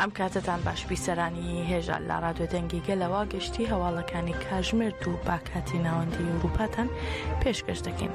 ئەم کاتەتان باش بیسەرانی هێژا لە ڕادیۆ دەنگی گەلەوە گشتی هەواڵەکانی کاژمێر دوو با کاتی ناوەندی ئەوروپاتان پێشکەش دەکەین.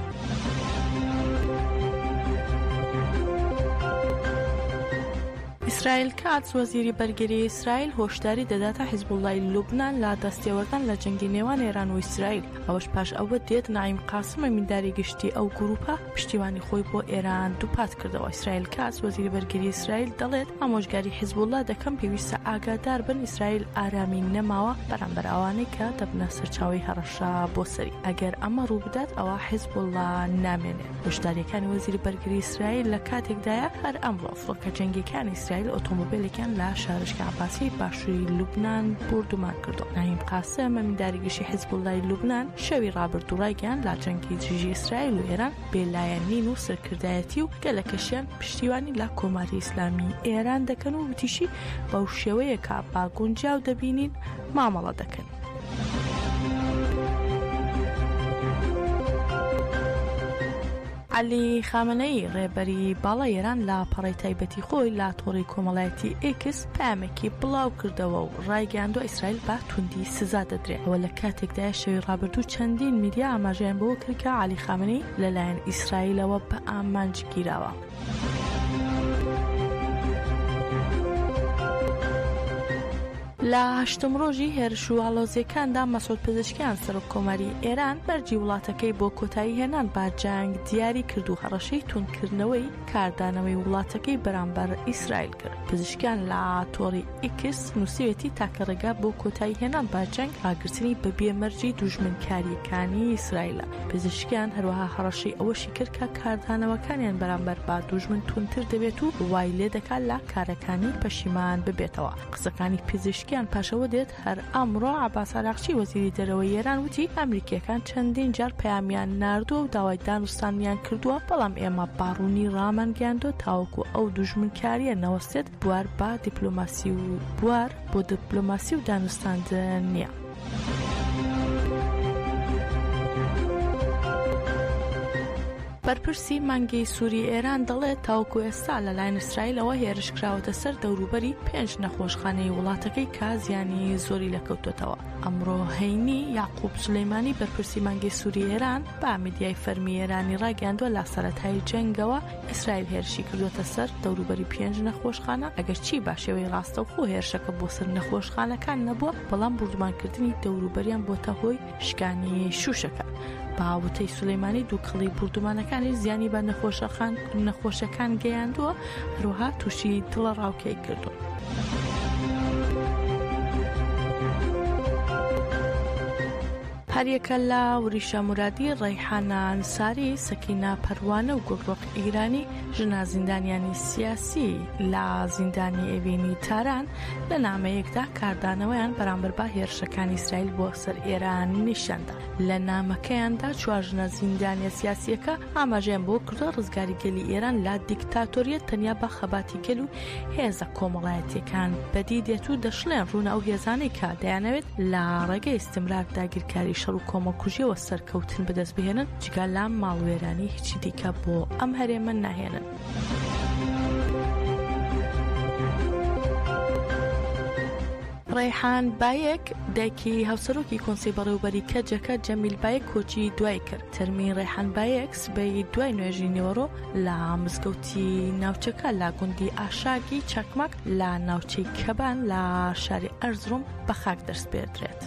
ئیسرائیل کاتس وەزیری بەرگری ئیسرائیل هۆشداری دەداتە حیزبوڵای لوبناان لە دەستێوەردان لە جەنگی نێوان ئێران و ئیسرائیل ئەوەش پاش ئەوە دێت نەعیم قاسم ئەمینداری گشتی ئەو گروپە پشتیوانی خۆی بۆ ئێران دووپات کردەوە. ئیسرائیل کاتس وەزیری بەرگری ئیسرائیل دەڵێت ئامۆژگاری حیزبوڵڵا دەکەم پێویستە ئاگادار بن ئیسرائیل ئارامی نەماوە بەرامبەر ئەوانەی کە دەبنە سەرچاوەی هەڕەشە بۆ سەری ئەگەر ئەمە ڕووبدات ئەوا حیزبوڵڵا نامێنێت. هۆشدارییەکانی وەزیری بەرگری ئیسرائیل لە کاتێکدایە هەر ئەمڕۆ فڕۆکە جەنگییەکانی ئیسرائیل ئۆتۆمۆبیلێکیان لە شارۆچکەی عەباسیەی باشووری لوبنان بۆردومان کردووە. نەعیم قاسم، ئەمینداری گشتی حیزبوڵڵای لوبنان شەوی ڕابردوو ڕایگەیاند لە جەنگی دژی ئیسرائیل و ئێران بێلایەن نین و سەرکردایەتی و گەلەکەشیان پشتیوانی لە کۆماری ئیسلامی ئێران دەکەن و وتیشی بەو شێوەیە کە بە گونجاو دەبینین مامەڵە دەکەن. عەلی خامنەیی، ڕێبەری باڵای ئێران لە پەڕەی تایبەتی خۆی لە تۆڕی کۆمەڵایەتی ئێکس پەیامێکی بڵاوکردەوە و ڕایگەیاندووە ئیسرائیل بە توندی سزا دەدرێت. ئەوە لە کاتێکدایە شەوی ڕابردوو چەندین میدیا ئاماژەیان بەوە کرد کە عەلی خامنەیی لەلایەن ئیسرائیلەوە بە ئامانج گیراوە. لە هەشتەم ڕۆژی هێرش و ئاڵۆزییەکاندا مەسعود پزیشکیان سەرۆک کۆماری ئێران مەرجی وڵاتەکەی بۆ کۆتایی هێنان بە جەنگ دیاری کرد و هەڕەشەی توندکردنەوەی کاردانەوەی وڵاتەکەی بەرامبەر ئیسرائیل کرد. پزیشکیان لە تۆڕی ئیکس نووسیویەتی تاکە ڕێگا بۆ کۆتایی هێنان بە جەنگ ڕاگرتنی بە بێ مەرجی دوژمنکارییەکانی ئیسرائیلە. پزیشکیان هەروەها هەڕەشەی ئەوەشی کرد کە کاردانەوەکانیان بەرامبەر بە دوژمن توندتر دەبێت و وای لێدەکات لە کارەکانی پەشیمان ببێتەوە. قسەکانی پزیشکیان پاش ئەوە دێت هەر ئەمڕۆ عەباس عەراقچی وەزیری دەرەوەی ئێران وتی ئەمریکییەکان چەندین جار پەیامیان ناردووە و داوای دانوستانیان کردووە بەڵام ئێمە بە ڕوونی ڕامانگەیاندووە تاوەکو ئەو دوژمنکارییە نەوەستێت بوار بە دیپلۆماسی و بوار بۆ دیپلۆماسی و دانوستاندن نییە. بەرپرسی مانگی سووری ئێران دەڵێت، تاوەکو ئێستا لەلایەن ئیسرائیلەوە هێرش کراوەتە سەر دەوروبەری پێنج نەخۆشخانەی وڵاتەکەی کە زیانی زۆری لێکەوتووەتەوە. ئەمڕۆ هەینی، یەعقوب سولەیمانی بەرپرسی مانگی سووری ئێران بە میدیای فەرمی ئێرانی ڕاگەیاندووە، لە سەرەتای جەنگەوە ئیسرائیل هێرشی کردووەتە سەر دەوروبەری پێنج نەخۆشخانە، ئەگەرچی بە شێوەی ڕاستەوخۆ هێرشەکە بۆ سەر نەخۆشخانەکان نەبووە، بەڵام بوردومانکردنی دەوروبەریان بۆتە هۆی شکانی شوشەکە. بە وتەی سولەیمانی دووکەڵی بوردومانەکانیش زیانی بە نەخۆشەکان گەیاندووە، هەروەها تووشی دڵەڕاوکێی کردوون. هەریەکە لە وریشە مورادی، ڕەیحانە ئەنساری، سەکینە پەروانە و گوڵڕۆخ ئیرانی، ژنە زیندانیانی سیاسی لە زیندانی ئێڤینی تاران لە نامەیەکدا کاردانەوەیان بەرامبەر بە هێرشەکانی ئیسرائیل بۆ سەر ئێران نیشاندا. لە نامەکەیاندا چوار ژنە زیندانیە سیاسییەکە ئاماژەیان بەوە کردووە ڕزگاری گەلی ئێران لە دیکتاتۆریەت تەنیا بە خەباتی گەل و هێزە کۆمەڵایەتییەکان بەدی دێت و دەشڵێن ڕوونە ئەو هێزانەی کە دەیانەوێت لە ڕێگەی ئیستمرار داگیرکاری شەڕ و کۆمەڵکوژییەوە سەرکەوتن بەدەست بهێنن جگە لە ماڵوێرانی هیچی دیکە بۆ ئەم هەرێمە ناهێنن. ڕەیحان بایک، دایکی هاوسەرۆکی کۆنسەی بەڕێوەبەری کەجەکە جەمیل بایک کۆچی دوای کرد. تەرمی ڕەیحان بایک سبەی دوای نوێژی نیوەڕۆ لە مزگەوتی ناوچەکە لە گوندی ئاشاگی چاکماک لە ناوچەی کەبان لە شاری ئەرزڕۆم بە خاک دەسپێردرێت.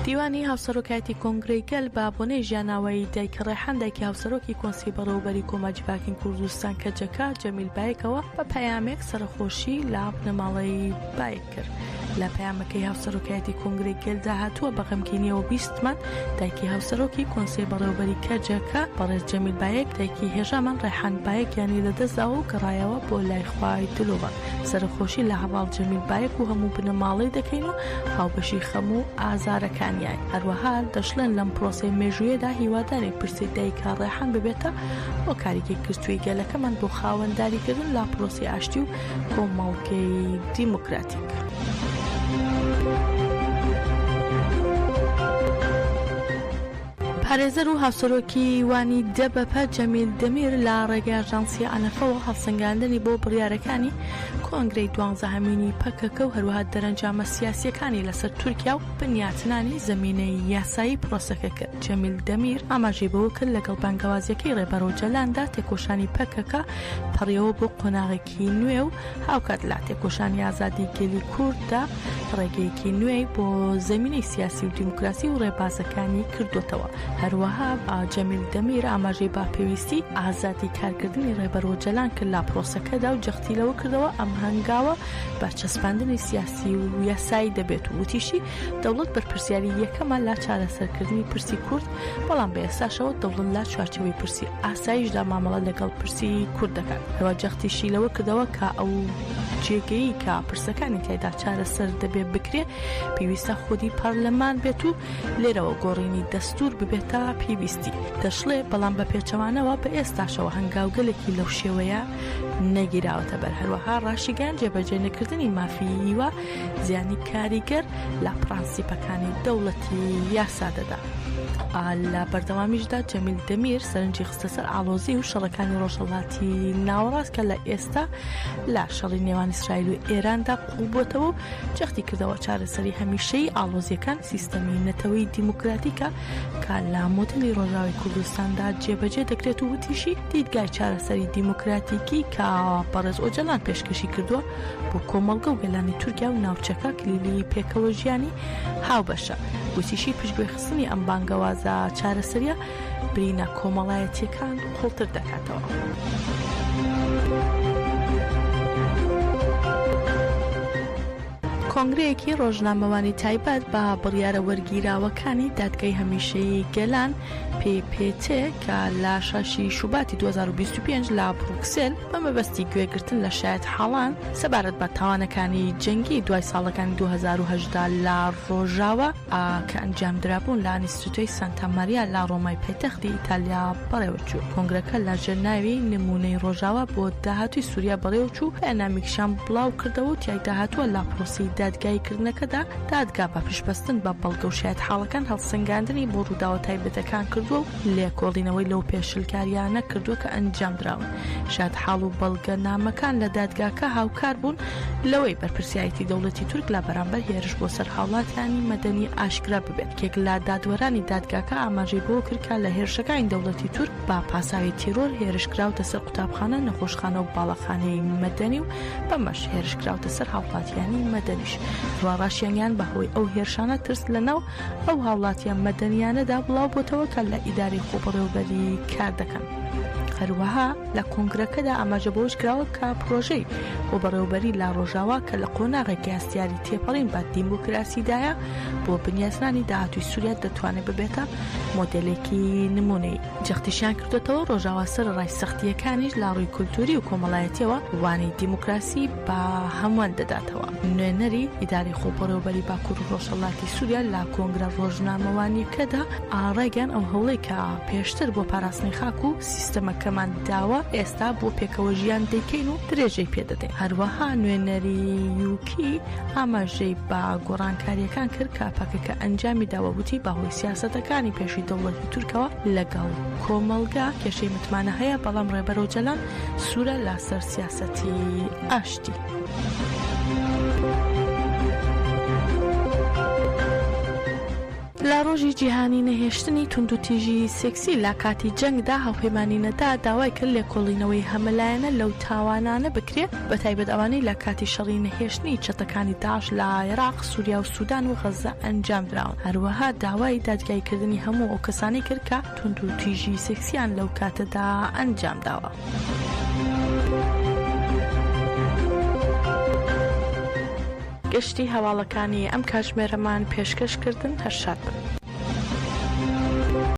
دیوانی هاوسەرۆکایەتی کۆنگرەی گەل بە بۆنەی ژیاناوەی دایکە ڕێحان دایکی هاوسەرۆکی کۆنسەی بەڕێوەبەری کۆما جڤاکین کوردستان کەجەکە جەمیل بایکەوە بە پەیامێک سەرەخۆشی لە بنەماڵەی بایک کرد. لە پەیامەکەی هاوسەرۆکایەتی کۆنگرەی گەلدا هاتووە بە غەمگینیەوە بیستمان دایکی هاوسەرۆکی کۆنسەی بەڕێوەبەری کەجەکە بەڕێز جەمیل بایک دایکی هێژامان ڕێحان بایک گیانی لەدەستداوە و گەڕایەوە بۆ لای خوای دلۆڤان سەرەخۆشی لە هەڤاڵ جەمیل بایک و هەموو بنەماڵەی دەکەین و هاوبەشی خەم و ئازارەکانیان. هەروەها دەشڵێن لەم پرۆسەی مێژوویەدا هیوادارین پرسی دایکە ڕێحان ببێتە هۆکارێک یەکگرتووی گەلەکەمان بۆ خاوەنداریکردن لە پرۆسەی ئاشتی و کۆمەڵگەی دیموکراتیک. پارێزەر و هاوسەرۆکی وانی دەبەپە جەمیل دەمیر لە ڕێگەی ئاژانسی ئەنەفەوە هەڵسەنگاندنی بۆ بڕیارەکانی کۆنگرەی دوانزەهەمینی پەکەکە و هەروەها دەرەنجامە سیاسییەکانی لەسەر تورکیا و بنیاتنانی زەمینەی یاسایی پرۆسەکە کرد. جەمیل دەمیر ئاماژەی بەوە کرد لەگەڵ بانگەوازیەکەی ڕێبەر ئۆجەلاندا تێکۆشانی پەکەکە پەڕیەوە بۆ قۆناغێکی نوێ و هاوکات لە تێکۆشانی ئازادی گەلی کورددا ڕێگەیەکی نوێی بۆ زەمینەی سیاسی و دیموکراسی و ڕێبازەکانی کردوتەوە. هەروەها جەمیل دەمیر ئاماژەی بە پێویستی ئازادی کارکردنی ڕێبەر ئۆجەلان کرد لە پرۆسەکەدا و جەختی لەوە کردەوە ئەم هەنگاوە بە چەسپاندنی سیاسی و یاسایی دەبێت و وتیشی، دەوڵەت بەرپرسیاری یەکەمە لە چارەسەرکردنی پرسی کورد، بەڵام بە ئێستاشەوە دەوڵەت لە چوارچێوەی پرسی ئاسایشدا مامەڵە لەگەڵ پرسی کورد دەکات. هەروا جەختیشی لەوە کردەوە کە ئەو جێگەیەی کە پرسەکانی تیایدا چارەسەر دەبێ بکرێ، پێویستە خودی پەرلەمان بێت و لێرەوە گۆڕینی دەستوور ببێتە پێویستی. دەشڵێ، بەڵام بە پێچەوانەوە بە ئێستاشەوە هەنگاوگەلێکی لەو شێوەیە نەگیراوەتە بەر. هەروەها ڕاشیگەیاند، جێبەجێ نەکردنی مافی هیوا زیانی کاریگەر لە پرەنسیپەکانی دەوڵەتی یاسا دەدا. لە بەردەوامیشدا جەمیل دەمیر سەرنجی خستە سەر ئاڵۆزی و شەڕەکانی ڕۆژهەڵاتی ناوەڕاست کە لە ئێستا لە شەڕی نێوان ئیسرائیل و ئێراندا قووڵ بووەتەوە و جەختی کردەوە چارەسەری هەمیشەیی ئاڵۆزییەکان سیستەمی نەتەوەی دیموکراتیکە کە لە مۆدێلی ڕۆژاوای کوردستاندا جێبەجێ دەکرێت و وتیشی دیدگای چارەسەری دیموکراتیکی کە بەڕێز ئۆجەلان پێشکەشی کردووە بۆ کۆمەڵگە و گەلانی تورکیا و ناوچەکە کلیلی پێکەوەژیانی هاوبەشە. وتیشی پشتگوێخستنی ئەم بانگەوازە چارەسەرییە برینە کۆمەڵایەتییەکان قوڵتر دەکاتەوە. کۆنگرەیەکی ڕۆژنامەوانی تایبەت بە بڕیارە وەرگیراوەکانی دادگای هەمیشەیی گەلان، PPT، کە لە شەش ی شوباتی 2025 لە بروکسێل بە مەبەستی گوێگرتن لە شایەتحاڵان سەبارەت بە تاوانەکانی جەنگی دوای ساڵەکانی 2018 لە ڕۆژاوا کە ئەنجامدرابوون لە ئەنیستیتۆی سانتا ماریا لە ڕۆمای پایتەختی ئیتالیا بەڕێوەچوو. کۆنگرەکە لە ژێر ناوی نموونەی ڕۆژاوا بۆ داهاتووی سووریا بەڕێوەچوو و بەیاننامەیەکیشیان بڵاوکردەوە و تیایدا هاتووە لە پرۆسەی دادگاییکردنەکەدا دادگا بە پشتبەستن بە بەڵگە و شایەتحاڵەکان هەڵسەنگاندنی بۆ ڕووداوە تایبەتەکان کردووە و لێکۆڵینەوەی لەو پێشلکارییانە کردووە کە ئەنجامدراون. شایەتحاڵ و بەڵگەنامەکان لە دادگاکە هاوکار بوون لەوەی بەرپرسیارێتی دەوڵەتی تورک لە بەرامبەر هێرش بۆ سەر هاوڵاتیانی مەدەنی ئاشکرا ببێت. یەکێک لە دادوەرانی دادگاکە ئاماژەی بەوە کرد کە لە هێرشەکانی دەوڵەتی تورک بە پاساوی تیرۆر هێرش کراوەتە سەر قوتابخانە، نەخۆشخانە و باڵەخانەی مەدەنی و بەمەش هێرش کراوەتە سەر هاوڵاتیانی مەدەنیش. هەروەها ڕاشیانگەیاند بە هۆی ئەو هێرشانە ترس لە ناو ئەو هاوڵاتیە مەدەنیانەدا بڵاوبۆتەوە کە لە ئیدارەی خۆبەڕێوەبەری کار دەکەن. هەروەها لە کۆنگرەکەدا ئاماژە بەوەش کراوە کە پرۆژەی خۆبەڕێوەبەری لە ڕۆژاوا کە لە قۆناغێکی هەستیاری تێپەڕین بە دیموکراسیدایە بۆ بنیاتنانی داهاتووی سووریا دەتوانێت ببێتە مۆدێلێکی نموونەیی. جەختیشیان کردۆتەوە ڕۆژاوا سەرەڕای سەختییەکانیش لە ڕووی کولتووری و کۆمەڵایەتییەوە وانەی دیموکراسی بە هەمووان دەداتەوە. نوێنەری ئیدارەی خۆبەڕێوەبەری باکوور و ڕۆژهەڵاتی سووریا لە کۆنگرە ڕۆژنامەوانییەکەدا ڕایگەیاند، ئەو هەوڵەی کە پێشتر بۆ پاراستنی خاک و سیستەمەکەمان داوە، ئێستا بۆ پێکەوەژیان دەیکەین و درێژەی پێدەدەین. هەروەها نوێنەری یوکی ئاماژەی بە گۆڕانکارییەکان کرد کە پەکەکە ئەنجامی داوە، وتی، بەهۆی سیاسەتەکانی پێشووی دەوڵەتی تورکەوە لەگەڵ کۆمەڵگا کێشەی متمانە هەیە، بەڵام ڕێبەر ئۆجەلان سوورە لەسەر سیاسەتی ئاشتی. لە ڕۆژی جیهانی نەهێشتنی توندوتیژی سێکسی لە کاتی جەنگدا هاوپەیمانی نەدا داوای کرد لێکۆڵینەوەی هەمەلایەنە لەو تاوانانە بکرێت بەتایبەت ئەوانەی لە کاتی شەڕی نەهێشتنی چەتەکانی داعش لە عێراق، سوریا و سودان و غەززە ئەنجامدراون. هەروەها داوای دادگاییکردنی هەموو ئەو کەسانەی کرد کە توندوتیژی سێکسیان لەو کاتەدا ئەنجامداوە. گشتی هەواڵەکانی ئەم کاتژمێرەمان پێشکەش کردن هەر شاد بن.